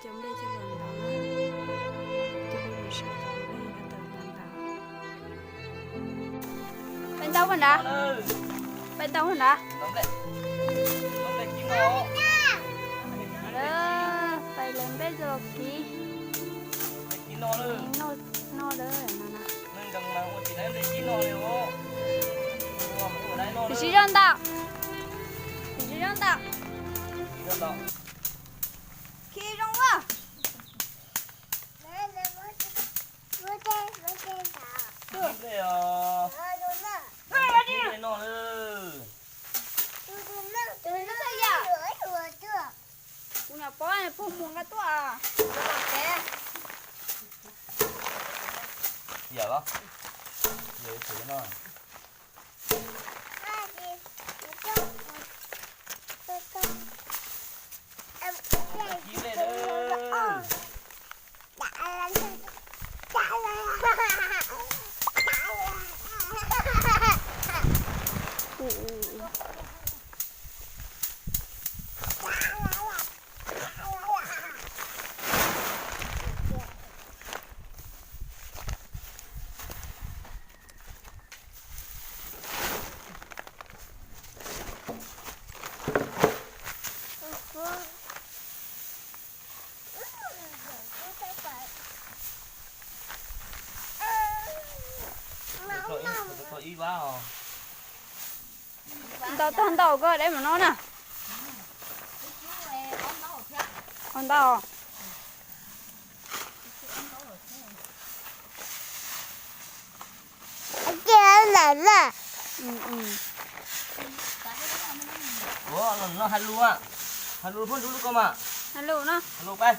Cov nplej cog los ntawd na, cov nplej mus saib cov nplej no tawm ntawd ntawd. Peb ntaub puag nrad, peb ntaub puag nrad. Pais lawv nplej cog los kis, noj lawm no na. Tus sib zog ntawm, tus sib zog ntawm. Khi zoo ua. Kuv nyuam pob puag mus nqa tuaj. Yam los, yam no. Ntau tag ntau koj deb mus no na. Ntau. Ua, no hais lus, hais lus phooj ywg lub ko mas. Hais lus no. Hais lus pab.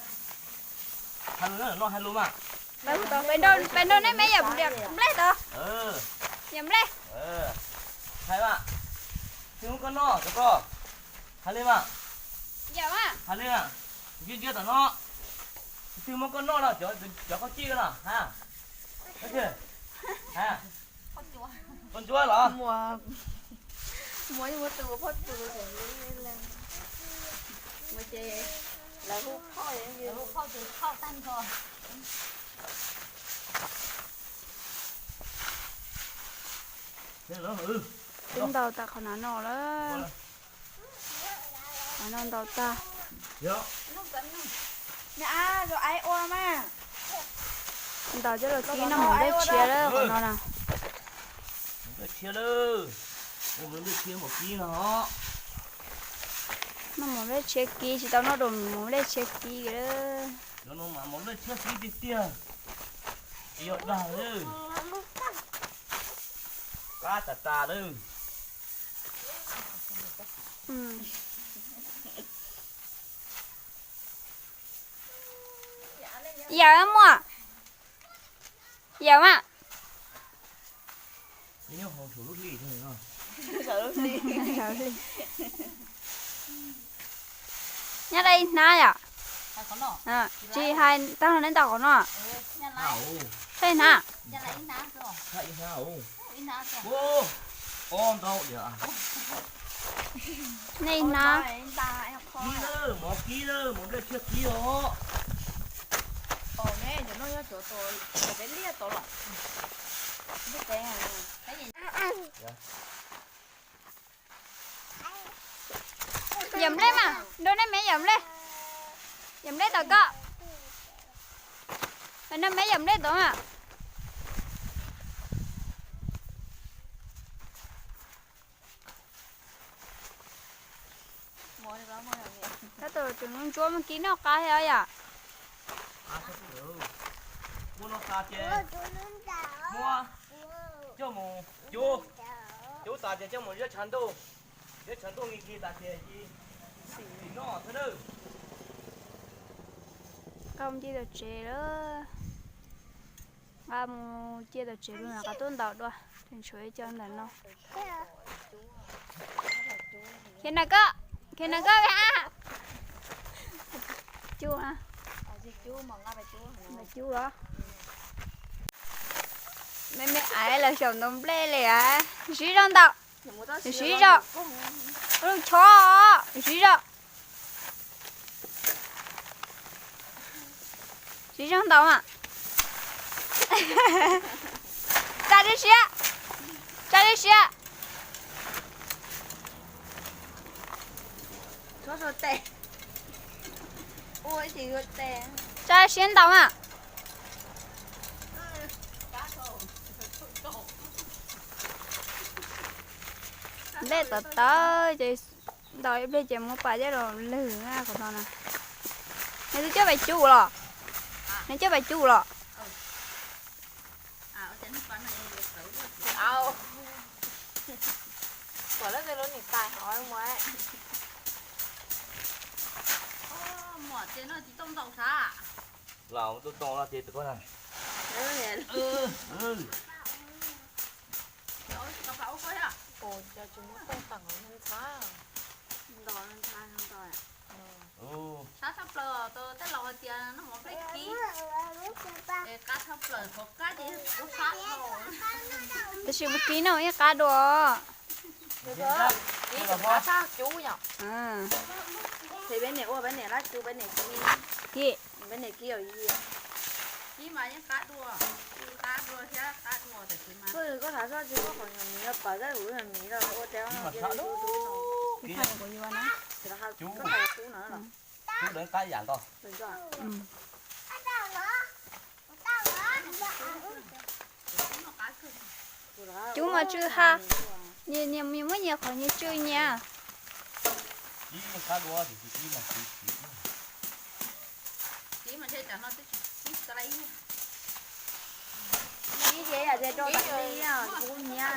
Hais lus no hais lus mas. Peb nrog nej me yawm nplej tod. Yawm nplej. Hais mas. Twg muab koj noj cov ko. Hais li mas. Hais li mas. Ntsia ntsia tom no. Twg muab koj noj no, cov koj cij no ha. Koj ntsuab los? Muaj, muaj tus phauj tus, muaj ces lawv hu phauj, hu phauj tus phauj tag nrho. Twb ntaus tas qhov no no lawm. Qhov no ntaus tag. Ntaus coj los kib no mus lej tshiab lawm qhov no na. Lej tshiab lawm. Mus lej tshiab mus kib no. No mus lej tshiab kib, tsis tau noj dua mus lej tshiab kib lawm. Cov no mas mus lej tshiab kib tiag tiag. Tsis yog dag lawm. Qab tas tas lawm. Yawm muaj, yawm mas. Nyob dai ib hnab yom. Tsis hais tag neb ntaus qhov no. Thaij hnab. Nej hnab. Mov kib lawm, mov nplej tshiab kib os. Yawm nplej mas, nrog nej me yawm nplej. Yawm nplej tom koj. Nrog me yawm nplej tom mas. Tab tom tus ntsuab mus kib noj qab thiab yom. Muab noj qab ces muab coj mus cub, cub tas ces coj mus ziab tshav ntuj, ziab tshav ntuj nqig nqig tas ces cia li noj xwb nawb. Nqa mus ciaj tom tsev lawm. Nqa mus ciaj tom tsev lawm, nqa tuaj ntaus dua, tshuav ib co ntawm no. Khiav na koj, khiav na koj. Cub, cub os. Me me aiv los xyaum ntaus nplej li as. Siv zog ntaus, siv zog. Lub chob, siv zog. Siv zog ntaus mas. Tsa li siab, tsa li siab. Tsa siab ntaus mas. Nplej tawv tawv ces ntaus ib pliag ces muab pas coj los lwg qhov no na. Nws twb coj pais cum los? Nws coj pais cum los? Los tuaj too no ces tsis koj na. Sab tshaj plaws tus tej laus hais tias noj mov nplej kib, es qab tshaj plaws qhov qab ces kuv sab dhau. Tab sis mus kib no yeej qab dua. Kib sab cub yom. Peb niam ua peb niam lab cub peb niam kib. Kib, peb niam kib os. Kib mas yeej qab dua, qab dua thiab qab dua. Koj thaum sab tsis koj qhov nyuag miv los pawv koj tus nyuag miv los ua teb no. Kib, koj qab yam nto. Cub mas tsw ha, nyias muab nyias qhov nyias tsw nyias. Kib ces yam ces rau tas li, kuv nyiam.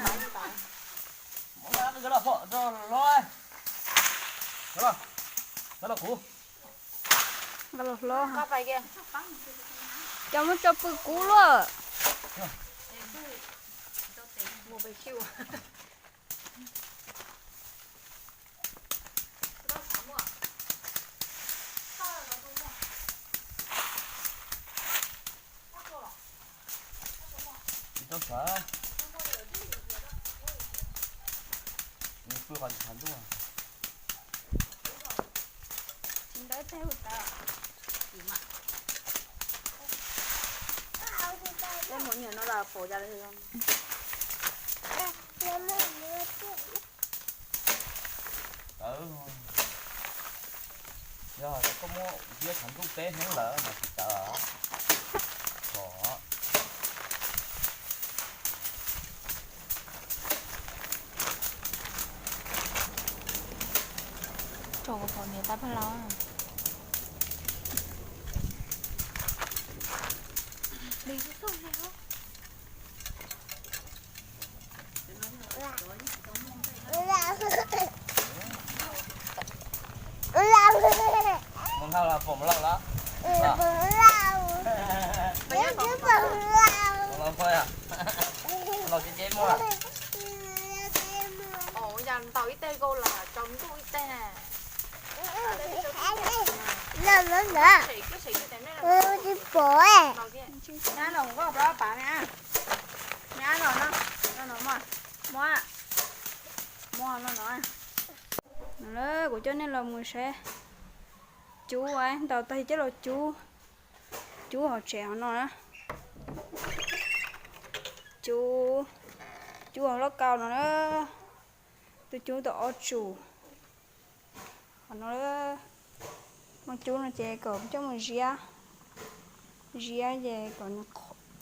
Nqa los hlob, nqa los kuv. Nqa los hlob. Cov muab tso pw kub luaj. Tsis tau sawv. Nws pw qhov tsis thav ntuj. Tsis ntawd teg hauv tawv. Peb mus nyuam no los pom cas li. Tawv. Yog koj muab ziab thav ntuj peb hnub lawm mas tsis tawv. Tsom. Tsom kom pom niam tab paj laus. Mus hau los pom lawm los? Los pom lawm. Los pom lawm. Los ces ces muaj. Ua cas ntaus ib teg kau los tsaus ntuj ib teg na. Tsis pom. Nyab los koj pab pab me ab. Me ab los no, no no, muaj, muaj, muaj no no. Kuv coj nej los mus saib cub, ntaus tag coj los cub, cub hauv tsev hauv no na. Cub, cub hauv lub kaus no na. Tus cub tau ob tsum. Qhov no, muaj cub no ces kom coj mus ziab, ziab ces kom nws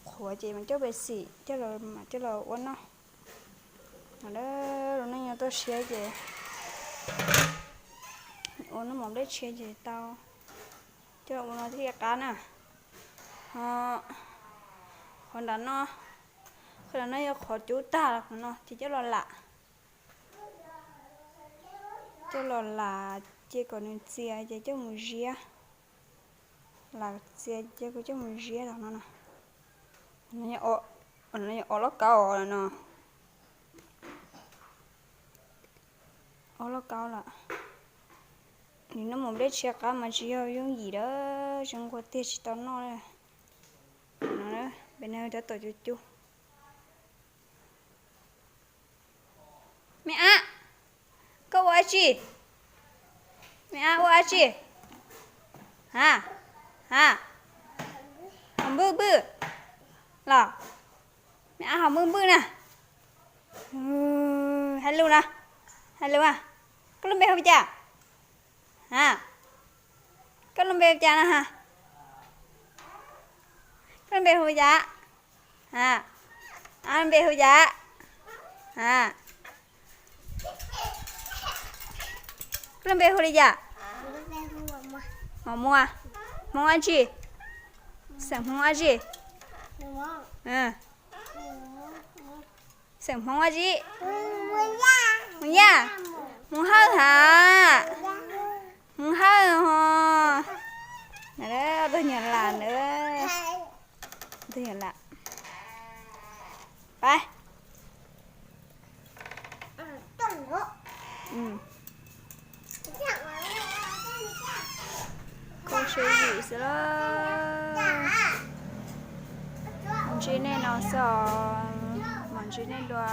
qhuav ces mam coj pem xim coj los, mam coj los ua noj. Lus neej nyob toj siab ces ua noj mov nplej tshiab ces tau coj los ua no thiaj li qab na. Qhov nram no, qhov nram no yog qhov cub tag los qhov no ces coj los lam. Coj los lam ces kom nws txias ces coj mus ziab. Lam txias ces kuv coj mus ziab los no na. Ob lub kaus no. Ob lub kaus lawm. Nws noj mov nplej tshiab qab mas tsis yog yooj yim lawm, zoo nquag tiag tsis tau noj. No, pem no rab tom cub cub. Me ab, koj ua dab tsi? Me ab ua dab tsi? Ha, ha. Npwj los, me ab ho npwj npwj na. Hais lus na, hais lus a. Koj lub npe hu li cas? A, koj lub npe hu li cas na ha? Koj lub npe hu li cas? A, npe hu li cas? A, koj lub npe hu li cas? Mos Muas. Hmoob dab tsi? Xeem Hmoob dab tsi? Xeem Hmoob dab tsi? Hmoob Yaj. Hmoob Hawj has? Hmoob Hawj ho. Tus nyuam lam ntawd, tus nyuam lam. Pab, koj siab yim xwb los. Ntsib nej no xwb os, mam ntsib nej dua.